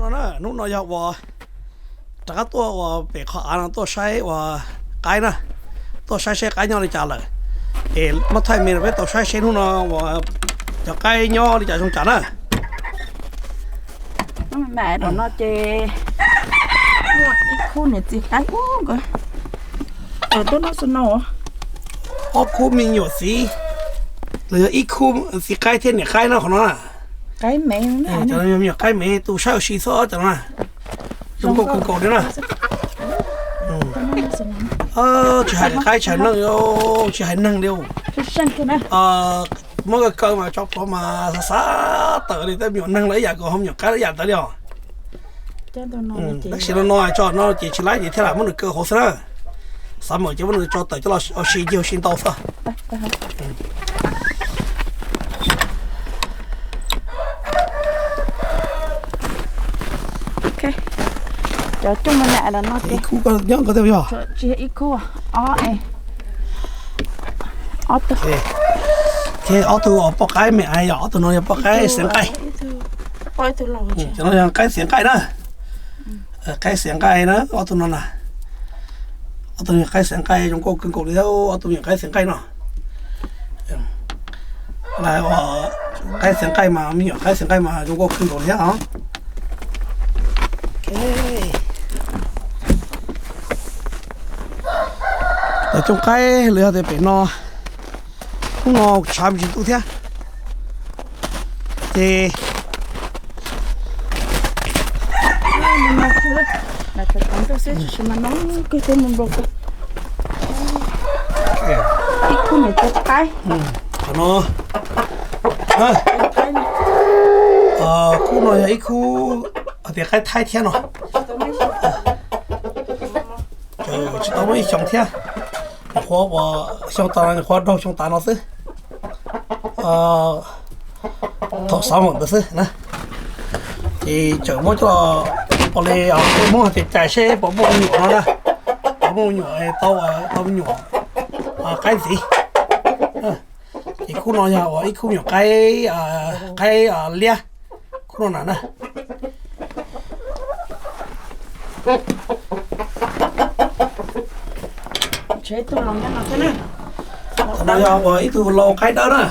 No na, hnub no yog uas rov qab tuaj uas pem qhov av no tuaj saib uas qaib na, tuaj saib seb qaib nyob li cas lawm. Es muab thaij me rau peb tau saib seb hnub no uas cov qaib nyob li cas zoo cas na. Mam no ces muaj ib khub niam txiv qaib ub nkawd tuaj noj snow. Ob khub me nyuam txiv, los yog ib khub txiv qaib thiab niam qaib no qhov no na. Qaib me, cov me nyuam qaib me tu saib ua si xwb cov no na. Zoo nkauj kawg nkaus li na. Tsis hais qaib tsis hais neeg li, tsis hais neeg li. Muab kaw kaw mas tso plhuav mas xav xav tawm li, tej me nyuam neeg los ib yam, kom ho me nyuam qaib los ib yam ntawd li os. Tab sis no no tso no ces tsis laib ces thiaj lam muab nws kaw hauv xwb na. Xav mawm ces muab nws tso tawm coj los ua si ncig ua si ntau xwb. Cov coj no na, no ib khub nyob ko tej yog tsis yog ib khub, ob, ob tug. Ob tug poj qaib me, yog ob tug no yog poj qaib xiav nqaij. Cov no yog qaib xiav nqaij na. Qaib xiav nqaij na, ob tug no na. Ob tug qaib xiav nqaij zoo nkauj kawg nkaus li thiab, ob tug me nyuam qaib xiav nqaij no. Qaib xiav nqaij mas, me nyuam qaib xiav nqaij mas zoo nkauj kawg nkaus li thiab os. Cov cooj qaib los yog tias pem no, hnub no tshav me ntsis ntuj thiab ces ib khub niam txiv qaib. Qhov no, khub no yog ib khub hais tias qaib thaib thiab no. Tsis tau muaj ib xyoo thiab, nyuam qhuav ua xyoo tas, nyuam qhuav raug xyoo tas no xwb. Thaum xav mawm ntawd xwb na, ces tseem muab coj los ua li, muab hais tias cais seb puas muaj me nyuam no na, puas muaj me nyuam tau, tau me nyuam qaib ntxiv. Ces khub no yog ua ib khub me nyuam qaib, qaib liab, khub no na na. Thaum no yog ua ib tug lau qaib dawb na.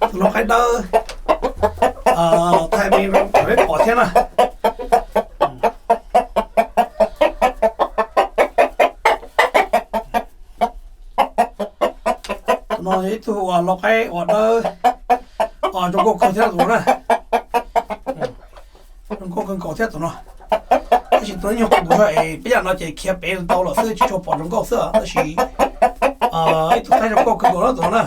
Tus lau qaib dawb, thaij me peb pom thiab na. Tus no yog ib tug lau qaib uas dawb, zoo nkauj kawg thiab tus no na. Zoo nkauj kawg nkaus thiab tus no. Tab sis tus no nyuag qus zog es peb yam no ces khiav pem ntau lawm xwb tsis tshua pom zoo nkauj xwb, tab sis ib tug qaib zoo nkauj kawg nkaus na tus no na.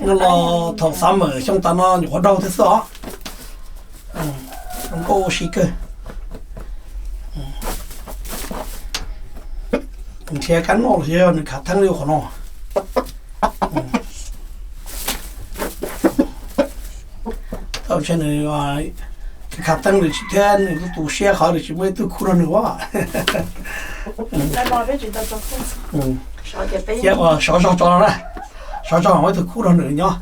Nyob los thaum xav mawm xyoo tas no nyuam qhuav raug thiab xwb os. Zoo nkauj ua si kawg. Nrhiav kab noj los yog nws khav theeb li qhov no. Tau ntshe nws khav theeb nws tsis thiab nws tu siab qhov nws tsis muaj ib tug khub rau nws ua. Thiab sov zog tso no na, sov zog muaj ib tug khub rau nws nyob,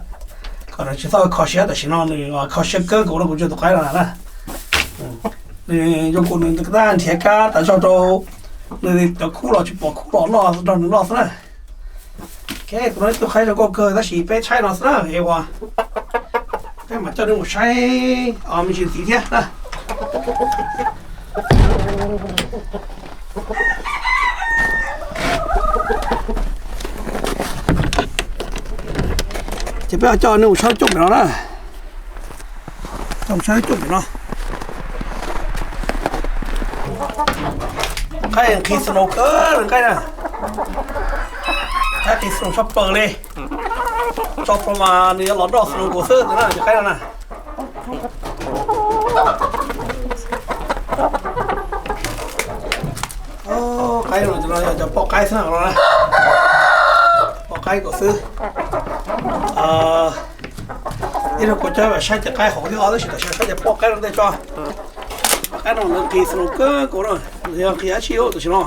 kom nws tsis txhob kho siab, tam sim no nws kho siab kawg nkaus no kuv ntsia tus qaib no na. Nws zoo nkaus nws tab nrhiav kab tas zog rau nws cov khub los tsis pom khub los noj nrog nws noj xwb na. Ok, tus no ib tug qaib zoo nkauj kawg tab sis peb tshaib no xwb na es uas peb mam coj nws mus saib me ntsis ntxiv thiab na. Ces peb coj nws mus saib cooj pem no na. Coj mus saib cooj pem no. Qaib nqhis snow kawg nqaij na. Qaib nqhis snow tshaj plaws li. Tso rau mas nws yuav los noj snow nkaus xwb tus na, cov qaib no na. Qaib no yog cov poj qaib xwb no na. Poj qaib nkaus xwb. Ib zaug kuv coj saib cov qaib hauv thiab os, tab sis tam sim saib cov poj qaib no ntej tso. Poj qaib no lawv nqhis snow kawg nkaus na, yog nqhis dab tsi tam sim no.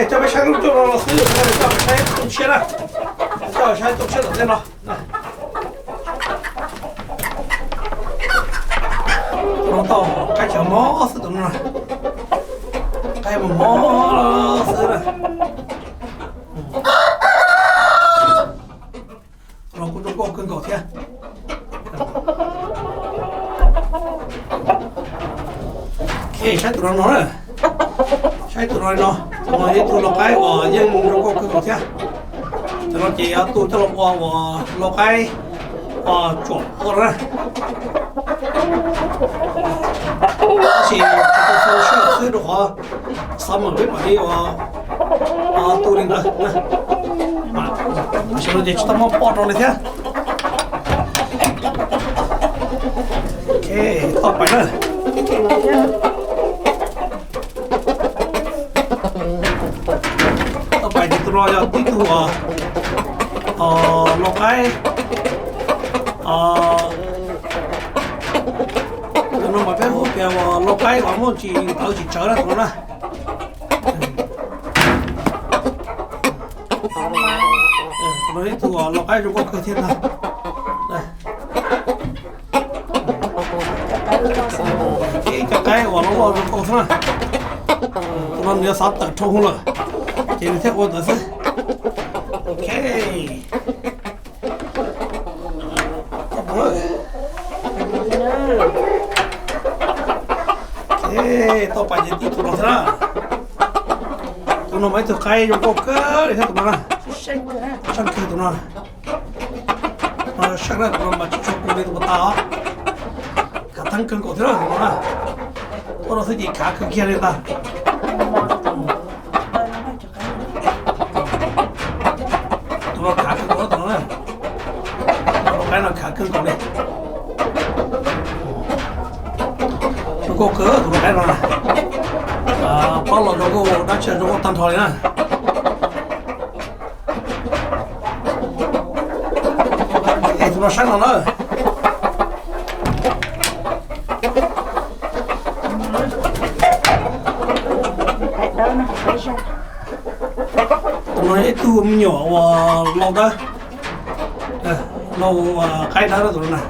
Coj peb saib lub rooj no los xwb, coj peb saib rooj tshiab na. Coj saib rooj tshiab tom tej no. Tus no tau qaib chaw mob xwb tus no. Qaib mob mob xwb na. Tus no kuj zoo nkauj kawg nkaus thiab. Saib tus no no na. Saib tus no no, tus no yog ib tug lau qaib uas yeej zoo nkauj kawg nkaus thiab. Tus no ces yog tus coj los ua uas lau qaib uas tsuam ua na. Tab sis tsis tau txaus siab xwb rau qhov xav mam peb mam li ua tu li ntawd. Tam sim no ces tsis tau muaj poj rau li thiab. Toj pais na. Toj pais ces tus no yog tib tug lau qaib. Tus no mas peb hu tias uas lau qaib uas muaj tsis tawv tsis tsawv na tus no na. Tus no ib tug lau qaib zoo nkauj kawg thiab ntag. Ib co qaib uas loj loj zoo nkauj xwb na. Tus no nws yuav xav tawm rhau hwv lawm, ces nws thiaj ua ntawd xwb. Ok. Toj pais ces tib tug no thiab na. Tus no mas ib tug qaib zoo nkauj kawg li thiab tus no na. Seej kawg tus no. Seej na, tus no mas tsis tshua pw li tus pas tas os. Khav theeb kawg nkaus thiab na tus no na. Tuaj no xwb ces khav kawg kiag li ntag. Tus no khav kawg nkaus tus no na. Tus lau qaib no khav kawg nkaus li. Zoo nkauj kawg tus lau qaib no na. Plaub los zoo nkauj dab tsi zoo nkauj tag nrho li na. Es tus no saib no na. Tus no ib tug me nyuam uas lau dawb, lau qaib dawb tus no na.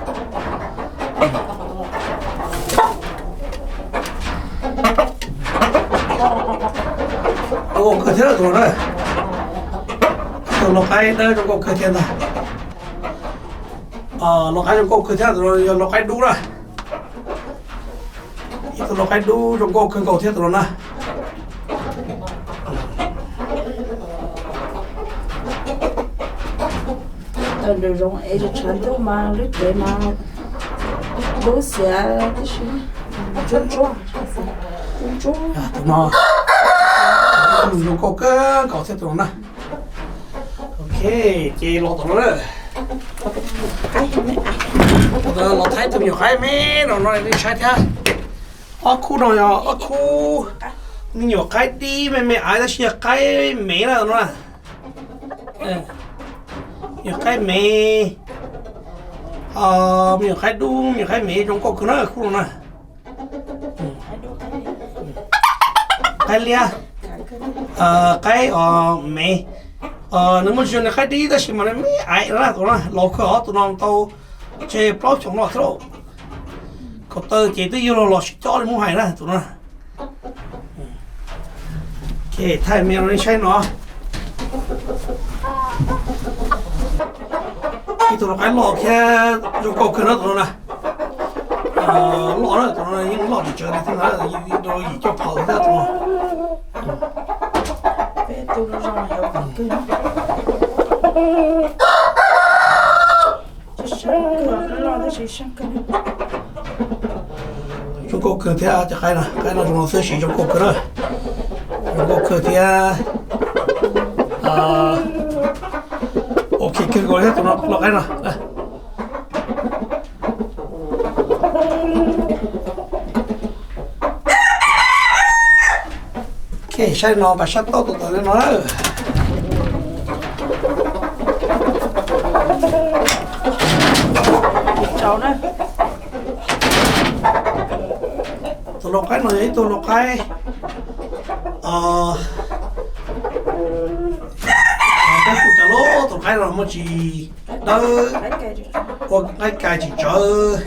Zoo nkauj kawg thiab tus no na. Tus lau qaib dawb zoo nkauj kawg thiab ntag. Lau qaib zoo nkauj kawg thiab tus no yog lau qaib dub na. Ib tug lau qaib dub zoo nkauj kawg nkaus thiab tus no na. Tawm ntawm zoov es tshav ntuj mas lub cev mas dub xiav tib si. Tus no zoo nkauj kawg nkaus thiab tus no na. Ok, ces los tom no na. Los thaij tus me nyuam qaib me no no nej saib thiab. Ob khub no yog ob khub me nyuam qaib dib me me aiv tab sis yog qaib mev na no na. Me nyuam qaib mev, me nyuam qaib dub, me nyuam qaib mev zoo nkauj kawg na khub no na. Qaib liab, qaib mev, nws muaj tsis zoo nws qaib dib tab sis mas nws me aiv na tus no na, laus kawg os tus no tau tseg plaub xyoos no thiab lauj. Kaum taw ces twb yuav los los sib cob li muab hais na tus no. Thaij me no nej saib no. Ib tug lau qaib loj thiab zoo nkauj kawg na tus no na. Loj na tus no yeej loj tsis tsawg li thiab na, rau yim caug phaus thiab tus no. Zoo nkauj kawg thiab cov qaib no, qaib no zoo no xwb siv zoo nkauj kawg na. Zoo nkauj kawg thiab. Ok kawg nkaus thiab tus no lau qaib no. Ok, saib no pas sab tauj tus tawm li no na. Lau qaib no yog ib tug lau qaib, qaib hu cas loj, tus qaib no muaj tsis dawb, ua qaib kais tsis tsawv,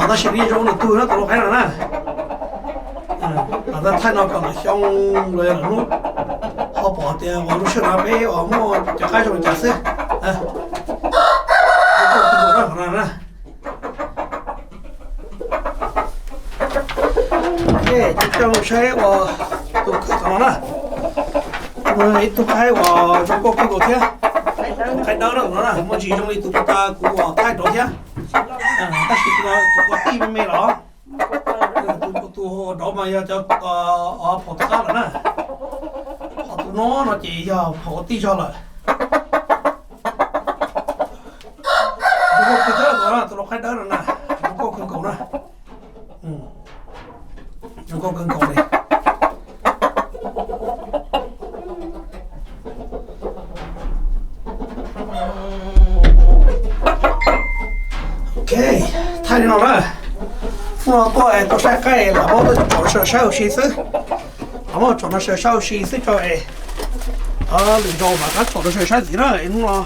tab sis nws zoo nws tug na tus lau qaib no na. Lam thaij no kom lwm xyoo los yog lwm hnub ho pom tias uas lub sij hawm no peb uas muaj cov qaib zoo li cas xwb. Coj mus saib uas tus kawg tom no na. Ib tug qaib uas zoo nkauj kawg nkaus thiab. Qaib dawb no na, muaj ntsis zoo li tus puag ta kuv uas thaij rau thiab. Tab sis tus no tus kua tij me me los, tus rau mas yog cov phom tus qab lawm na. Ho tus no no ces yog phom ua tij zog lawm. Zoo nkauj kawg thiab, tus lau qaib dawb no na, zoo nkauj kawg nkaus na. Zoo nkauj kawg nkaus li. Ok, thaij li no na. Hnub no tuaj tuaj saib qaib, lam muab tsom no sawv saib ua si xwb. Lam muab tsom no sawv saib ua si xwb tso es lwm zaus mam rov qab tsom no sawv saib ntxiv na. Hnub no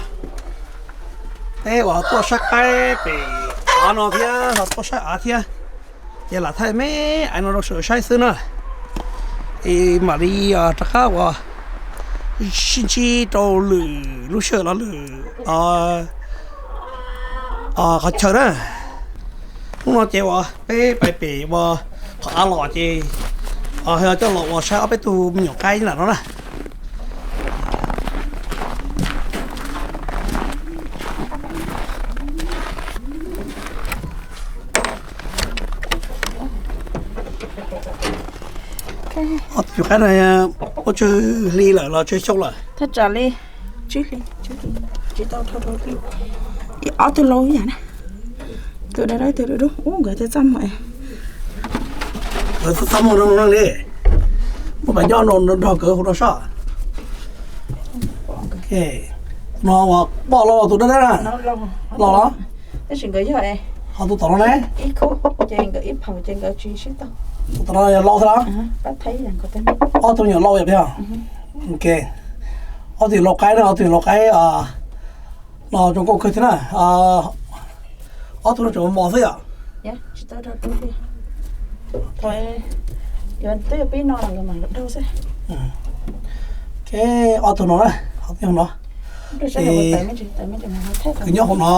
peb uas tuaj saib qaib pem av no thiab ho tuaj saib av thiab, ces lam thaij me ais no rau sawv saib xwb na. Es mam li rov qab uas sib ntsib rau lwm lub sij hawm los lwm qhov chaw na. Hnub no ces uas peb pais pem uas qhov av los ces yog coj los uas saib ob peb tug me nyuam qaib nram no na. Ob tug nyuam qaib no ua tsawg hli lawm los tsawg xyoo lawm? Thaj tsam li tsib hli, tsis tau dhau rau hli. Ob tug laus yam na, tus dawb dawb tus dub dub, ub nkawd txaj muag. Nkawd txaj muag no no li, muab pab nyob no nrog nkawd hauv no sob. No uas poj los tus dawb dawb na, los los. Tab sis nkawd yog ho tus tom no ne, ib khub ces nkawd ib phaum ces nkawd tsis sib tau. Tus tom no yog laus thiab los? Ob tug me nyuam laus yog peb os. Ok, ob tug lau qaib na, ob tug lau qaib no zoo nkauj kawg thiab na. Ob tug no tseem mos xwb yom. Ok, ob tug no na, ob tug no. Kwv nyob hauv no,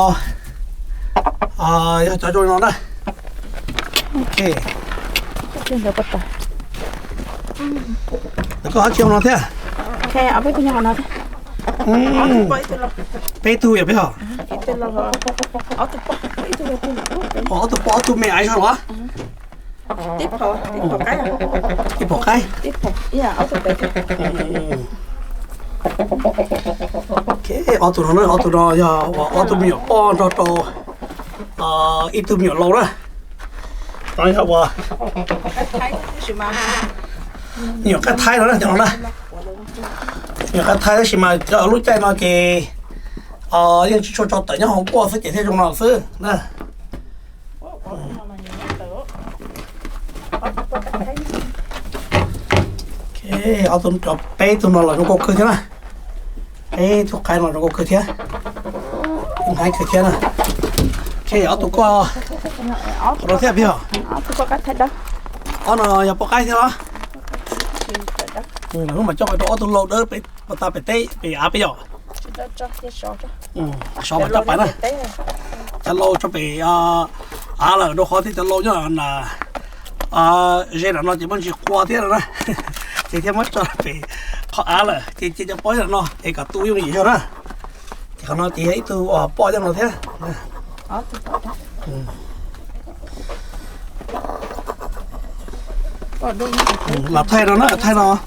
yog cov zoo no na. Ok, koj ho tsis hauv no thiab? Peb tug yog peb hos? Ob tug poj ob tug me aiv zog los? Ib phaum qaib. Ob tug no na, ob tug no yog ob tug me nyuam poj nrog rau ib tug me nyuam laus na. No yog ua me nyuam qaib thaib no na, cov no na. Me nyuam qaib thaib tab sis mas lub caij no ces yeej tsis tshua tso tawm nyob hauv nkuaj xwb ces thiaj zoo no xwb na. Ob tug, peb tug no los zoo nkauj kawg thiab na. Peb tug qaib no zoo nkauj kawg thiab, zoo nkauj kawg thiab na. Ob tug koj, qhov no thiab peb os? Ob no yog poj qaib thiab los? Lwm hnub mas coj pais rau ob tug laus dawb pem tas pem teb pem av peb yom. Sov mas coj pais na. Cov laus tso pem av lawm rau qhov tias cov laus nyob na, ze nram no ces muaj ntsis qua thiab no na, ces thiaj muab tso pem qhov av lawm ces cia cov poj nyob no es kom tu yooj yim zog na. Ces qhov no ces yog ib tug poj nyob no thiab. Lam thaij no na, thaij no,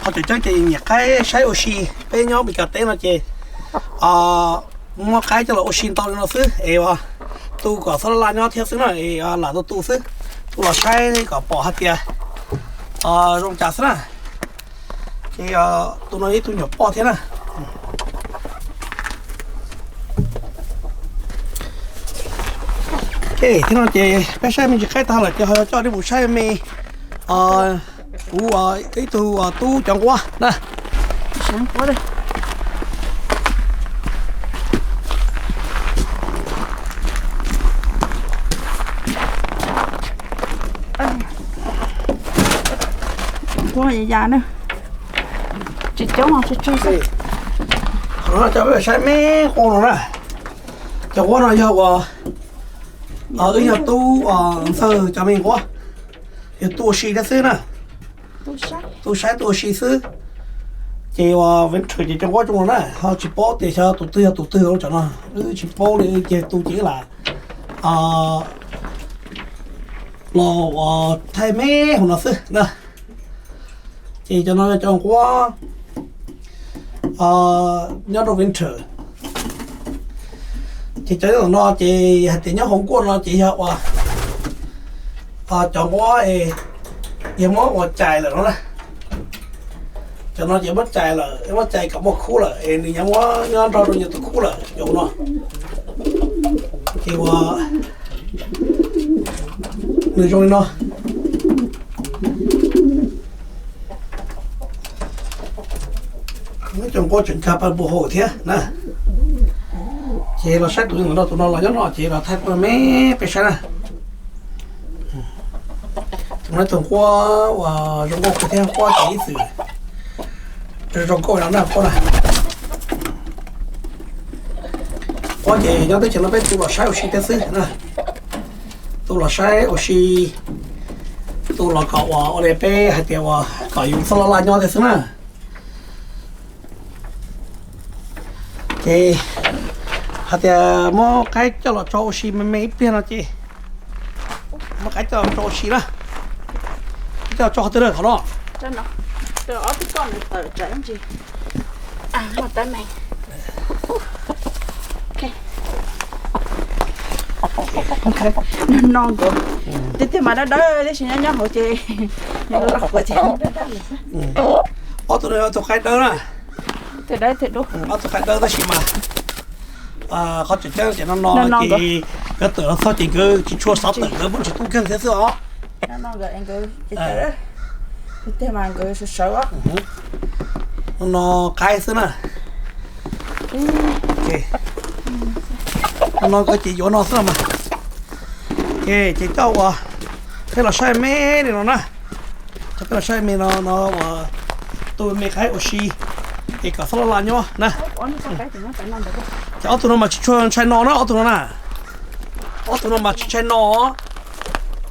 qhov tseem ceeb ces nyiam qaib saib ua si, peb nyob Meskas teb no ces muab qaib coj los ua si ntau li no xwb es tu kom xob laj laj nyob thiab xwb na, es lam tu tu xwb, tu los saib kom pom hais tias zoo cas xwb na. Ces tus no ib tug nyuam poj thiab na. Ces thiab no ces peb saib me ntsis qaib tag lawm ces ho coj nej mus saib me, kuv ib tug tub cov nquab na. Qhov no coj peb saib me nquab no na. Cov nquab no yog uas wb yog tub ntxawg cov me nquab, yog tub ua si thiab xwb na. Tub saib tub ua si xwb. Ces uas winter ces cov nquab coob no na, ho tsis paub tias xyov tus twg yog tus twg ua cov no, wb tsis paub li, ces tus ces wb lam los uas thaij me hauv no xwb na. Ces cov no yog cov nquab nyob rau winter. Ces cov nyob tom no ces hais tias nyob hauv nkuaj no ces yog uas cov nquab es yog muab ua cais lawm no na. Cov no ces muab cais lawm, muab cais kom muaj khub lawm es nws nyob muab nyob nrog rau nws tus khub lawm cov no. Ces uas nws zoo li no. Cov nquab tseem nkag pawg npua hau thiab na. Ces los saib tus no, tus no los nyob no ces los thaij pawg me peb saib na. Tus no tus nquab uas zoo nkauj kawg thiab, nquab ces ib txwm zoo nkauj no na, nquab na. Nquab ces nyob teb chaws no peb tu los saib ua si thiab xwb na. Tu los saib ua si, tu los kom uas ua li peb hais tias uas kom yus txhob laj laj nyob thiab xwb na. Ces hais tias muab qaib coj los tso ua si me me ib pliag no ces muab qaib coj los tso ua si na. Coj los tso qhov twg na, qhov no? No nkawd, tiag tiag mas dawb dawb tab sis nyob nyob hauv ces, ob tug no yog ob tug qaib dawb na. Ob tug qaib dawb tab sis mas qhov tseem ceeb ces no no ces nkawd tawm los txog ces nkawd tsis tshua xov tawm, nkawd muaj ntsis tub kawg thiab xwb os. No qaib xwb na. No no nkawd ces yuav no xwb mas. Ces coj uas peb los saib me li no na. Coj peb los saib me no no uas tu me qaib ua si es kom txhob laj laj nyob na. Ces ob tug no mas tsis tshua ntshai no na, ob tug no na. Ob tug no mas tsis ntshai no.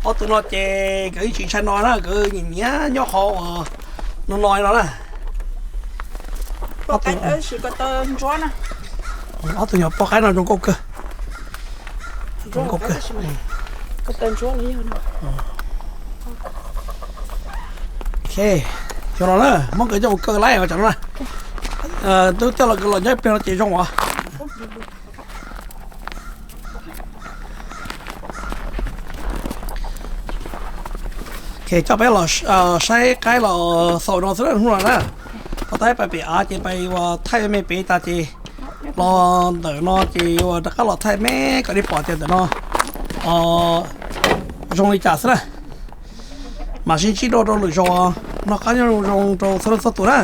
Ob tug no ces nkawd yeej tsis ntshai no na, nkawd nyiam nyiam nyob qhov uas no no no na. Ob tug nyuam poj qaib no zoo nkauj kawg. Zoo nkauj kawg. Xyov no na, muab nkawd coj mus kaw laib os cov no na. Twb coj los nkawd los nyob ib pliag no ces zoo os. Coj peb los saib qaib los xaus no xwb hnub no na. Pov tab pais pem av ces pais uas thaij me pem tas ces los ntawm no ces uas rov qab los thaij me kom nej pom tias ntawm no zoo li cas xwb na. Mam sib ntsib dua rau lwm zaus, noj qab nyob zoo rau txhua leej txhua tus na.